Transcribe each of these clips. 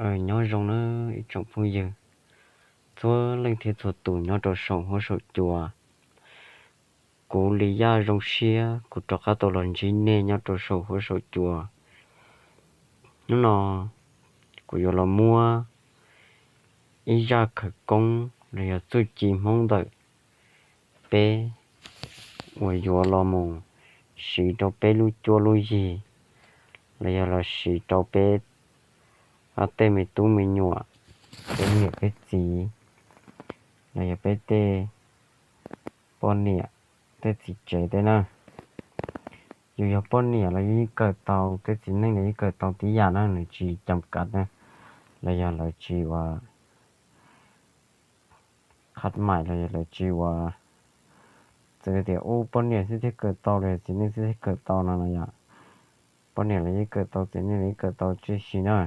Nyob zoo nawb ib tsoom phooj ywg txhua leej thiab txhua tus nyob rau saum huab saum cua. Kuv Li Yaj zoo siab kuv rov qab tau los ntsib nej nyob rau saum huab saum cua. Hnub no kuv yuav los muab ib zaj khawv koob los yog txuj ci Hmoob ntawm peb uas yuav los mus siv rau peb lub cuab lub yig, los yog los siv rau peb tej me tub me nyuam, peb niam peb txiv, los yog peb tej poj niam tej txiv tsev tej na. Yus yog poj niam los yus yeej kawm tau, tej txiv neej los yeej kawm tau tib yam na, nws tsis cam kav na, los yog lawv tsis ua qhab maim los yog lawv tsis ua txwv tias ub poj niam xwb thiaj kawm tau los yog txiv neej xwb thiaj kawm tau no no yom. Poj niam los yeej kawm tau, txiv neej los yeej kawm tau tib si na.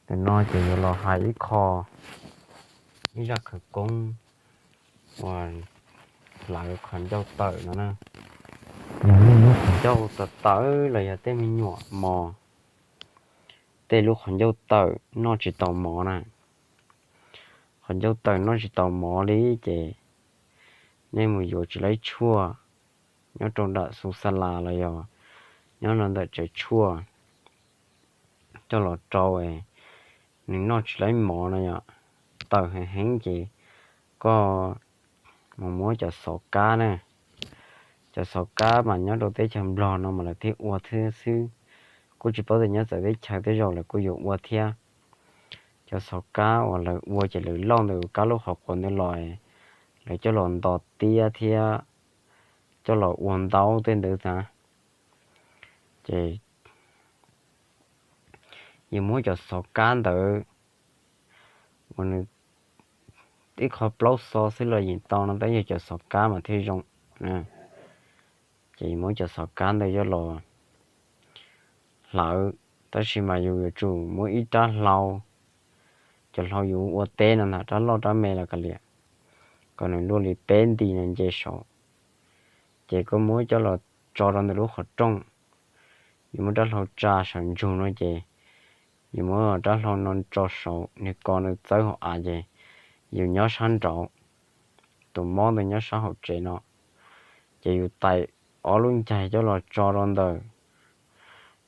Ntawm no ces yuav los hais ib qho, ib zaj khawv koob uas hlawv qhov ncauj tawm no na. Yog nej muab qhov ncauj tawm tawm los yog tej me nyuam mos, tej lub qhov ncauj tawm noj tsis tau mov na, qhov ncauj tawm noj tsis tau mov li ces nej mus yuav tsis laib tshuaj nyob rau nram xu xa las los yog nyob rau ntawm tsev tshuaj coj los rau, nws noj tsis laib mov no yom, tawm heev heev ces koj mus muab cov xov kab na. Cov xov kab mas nyob rau teb chaws Nplog no mas lawv thiaj ua thiab xwb, kuj tsis paub tias nyob txawv teb chaws tej zaum lawv kuj yuav ua thiab. Cov xov kab uas lawv ua ces lawv loj ntawm kab lub qhov quav ntawd los, lawv coj los nto tiab thiab coj los ua ntaub tej ntawd na. Ces yus muab cov xov kab ntawd uas nws ib qho plaub xo xwb los yeej tau no, tab yog cov xov kab mas thiaj zoo. Ces yus muab cov xov kab ntawd coj los hlawv, tab sis mas yus yuav tsum muab ib rab hlau, cov hlau yus ua teb no ntag, rab loj rab me los kav liam, kom nws luaj li peb nti no nce saud. Ces koj muab coj los tso rau ntawm lub qhov rooj, yus muab rab hlau tsa saum ntsug no ces yus muab rab hlau no tso saud, nws ko nws txawb hauv av ces yus nyob sab nraud, tus mob ntawd nyob sab hauv tsev no. Ces yus tais ob lub ncaig coj los tso rau ntawm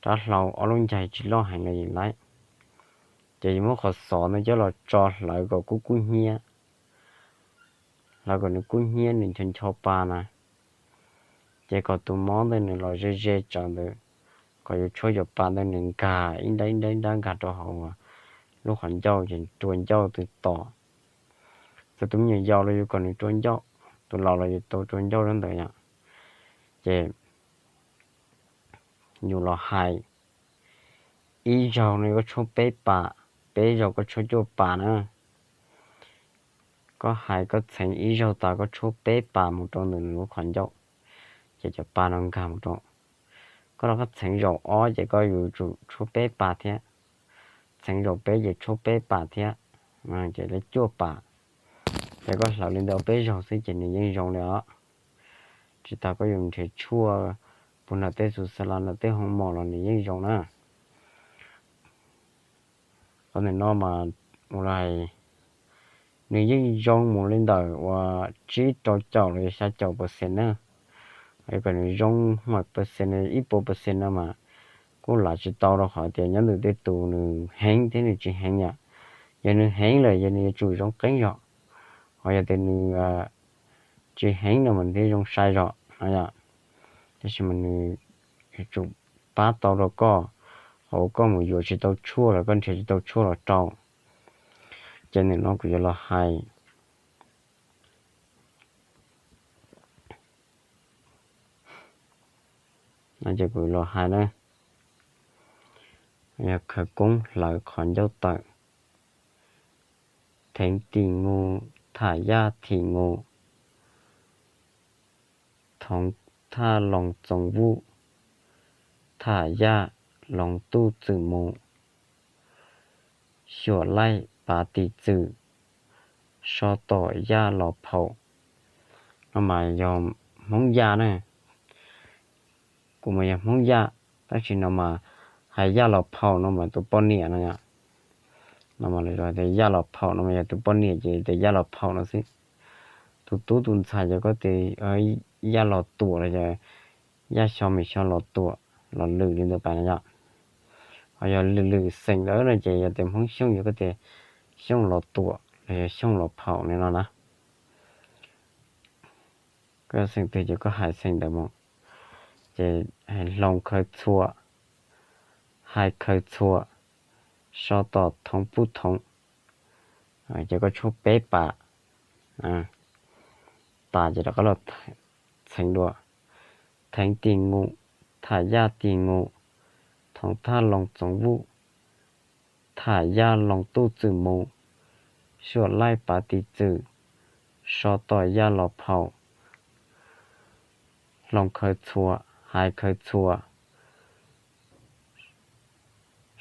rab hlau, ob lub ncaig tsis loj heev los yeej laib. Ces yus muab qhov xov ntawd coj los tso hlawv kom kub kub hnyiab, hlawv kom nws kub hnyiab nws ncho ncho pa na. Ces kom tus mob ntawd nws los ze ze tsawv ntawd, kom yus tshuab cov pa ntawd nws nkag ib nrab ib nrab ib nrab nkag rau hauv lub qhov ncauj ces rua ncauj twb to. Txawm tus me nyuam yaus los yus kom nws rua ncauj, tus laus los yus tau rua ncauj lub ntawd yom. Ces yus los hais, ib zaug no koj tshuab peb pas, peb zaug koj tshuab cuaj pas na. Koj hais koj txheev ib zaug tas koj tshuab peb pas mus rau ntawm nws lub qhov ncauj, ces cov pa no nkag mus rau. Koj rov qab txheev zaum ob ces koj yuav tsum tshuab peb pas thiab, txheev zaum peb ces tshuab peb pas thiab, ces li cuaj pas. Ces koj hlawv li ntawd peb zaug xwb ces nws yeej zoo li os. Tsis tas koj yuav nrhiav tshuaj puag nram tej xu xa las nram tej hoo mos los nws yeej zoo na. Qhov ntawm no mas ua li nws yeej zoo mus li ntawm uas tsib rau caum los yog xya caum percent na. Yog kom nws zoo hum percent ib puas percent no mas kuj lav tsis tau rau qhov tias nyob ntawm tej tus nws heev thiab nws tsis heev yom. Yog nws heev lawm yog nws yuav tsum zoo qeeb zog, ho yog tias nws tsis heev no mas nws thiaj zoo sai zog no yom. Tab sis mas nws yuav tsum pab tau rau koj, ho koj mus yuav tsis tau tshuaj los koj nrhiav tsis tau tshuaj los rau. Ces nim no kuv yuav los hais, no ces kuv los hais na, yog khawv koob hlawv qhov ncauj tawm. Theev tim nus, tham yaj thim nus, thoov thaj loos txoos vuj, tham yaj loos tuj txwm mus, xyuam laij pav tim txwm, so tom yaj los phaum. No mas yog Hmoob Yaj na, kuv mas yog Hmoob Yaj, tab sis no mas hais yaj los phaum no mas tus poj niam no yom. Los tias Yaj Los Phaum no mas yog tus poj niam ces tias Yaj Los Phaum no xwb. Tus tub tus ntxhais ces koj tias Yaj Los Tuam los yog Yaj Xyo Mem Xyo Los Tuam, Los Lwm li ntawd pas no yom. Ho yog lwm lwm xeem ntawd no ces yog tias Hmoob Xyooj ces koj tias Xyooj Los Tuam los yog Xyooj Los Phaum li no na. Koj xeem twg ces koj hais xeem ntawd mus. Ces hloov khaws txhuam, hais khaws txhuam, so tom thoov puj thoov, ces koj tshuab peb pas tas ces rov qab los txheev dua. Theev tim nkum, tham yaj tim nkum, thoov thaj loo txoov vuj, tham yaj loo tuj txwm mus, xyuam laij pav tis txwm, so tom yaj los phaum, hloov khaws txhuam, hais khaws txhuam,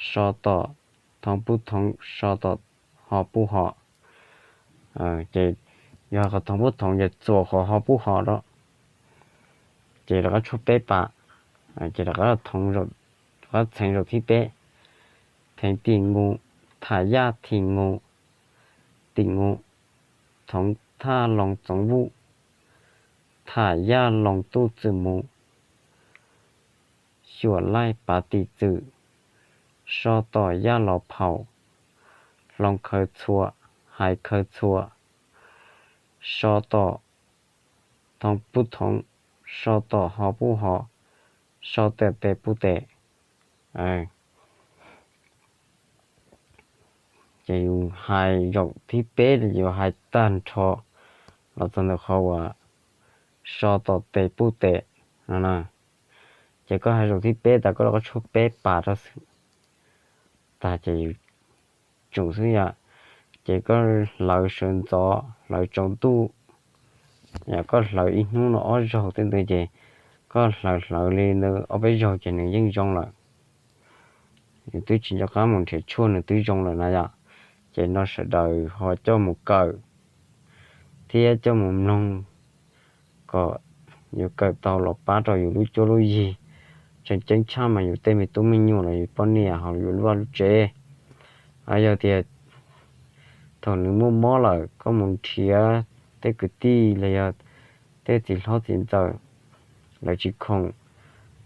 so tom thoov puj thoov, so tom ho puj ho. Ces yog qhov thoov puj thoov ces txuas qhov ho puj ho rau, ces rov qab tshuab peb pas, ces rov qab thoov, rov qab txheev zaum thib peb. Theev tim nkum, tham yaj tim nkum, tim nkum, thoov thaj loo txoov vuj, tham yaj loo tuj txwm mus, xyuam laij pav tis txwm, so tom yaj los phaum, hloov khaws txhuam, hais khaws txhuam, so tom thoov puj thoov, so tom ho puj ho, so tom tes puj tes. Ces yus hais zaum thib peb, yus hais tag nrho los txog ntawm qhov uas so tom tes puj tes no na. Ces koj hais zaum thib peb tas koj rov qab tshuab peb pas rau xwb, tas ces yus tsum xwb yom. Ces koj hlawv sawv ntxov hlawv tsaus ntuj, yog koj hlawv ib hnub no ob zaug tej ntawd ces koj hlawv hlawv li ntawd ob peb zaug ces nws yeej zoo lawm. Nws twb tsis nco qab mus nrhiav tshuaj, nws twb zoo lawm na yom. Ces no sawv daws ho coj mus kawm thiab coj mus mloog kom yus kawm tau los pab rau yus lub cuab lub yig. Tseem ceeb tshaj mas yus tej me tub me nyuam los yus poj niam ho yus lub vaj lub tsev. Yog tias thaum nws muaj mob lawm koj mus nrhiav tej kwv tij los yog tej txiv hlob txiv ntxawm, lawv tsis khoom,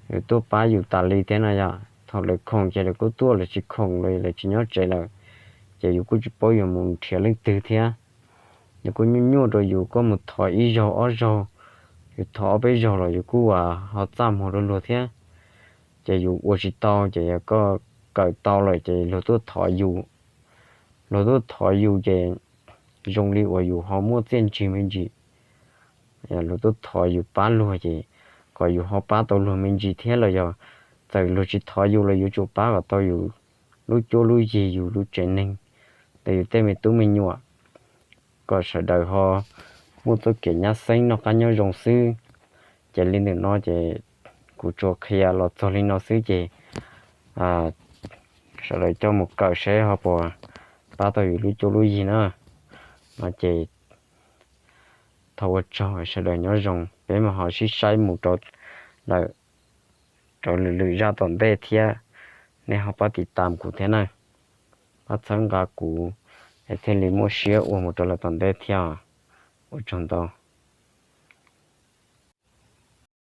yus tuaj pab yus tas li thiab na yom. Thaum lawv khoom ces lawv kuj tuaj, lawv tsis khoom los lawv tsis nyob tsev lawm, ces yus kuj tsis paub yuav mus nrhiav leej twg thiab. Nws kuj nyuaj nyuaj rau yus, koj mus thov ib zaug ob zaug, yus thov ob peb zaug los yus kuj ho txaj muag rau luag thiab. Ces yus ua tsis tau, ces yog koj kawm tau lawm ces luag tuaj thov yus, luag tuaj thov yus ces zoo li uas yus ho muaj txiaj ntsig me ntsis. Luag tuaj thov yus pab luag ces kom yus ho pab tau luag me ntsis thiab, los yog txawm luag tsis thov yus los yuav tsum pab kom tau yus lub cuab lub yig, yus lub tsev neeg, los yus tej me tub me nyuam, kom sawv daws ho muaj txoj kev nyab xeeb noj qab nyob zoo xwb. Ces li ntawm no ces kuv tsuas qhia los txog li no xwb ces sawv daws coj mus kawm seb ho puas pab tau yus lub cuab lub yig na. No ces thov ua tsaug, sawv daws nyob zoo, peb mam ho sib saib mus rau lawm, rau lwm lwm zaj tom ntej thiab. Nej ho pab tiv tam kuv thiab na, pab txhawb nqa kuv es thiaj li muaj siab ua mus rau lawm tom ntej thiab. Ua tsaug ntau.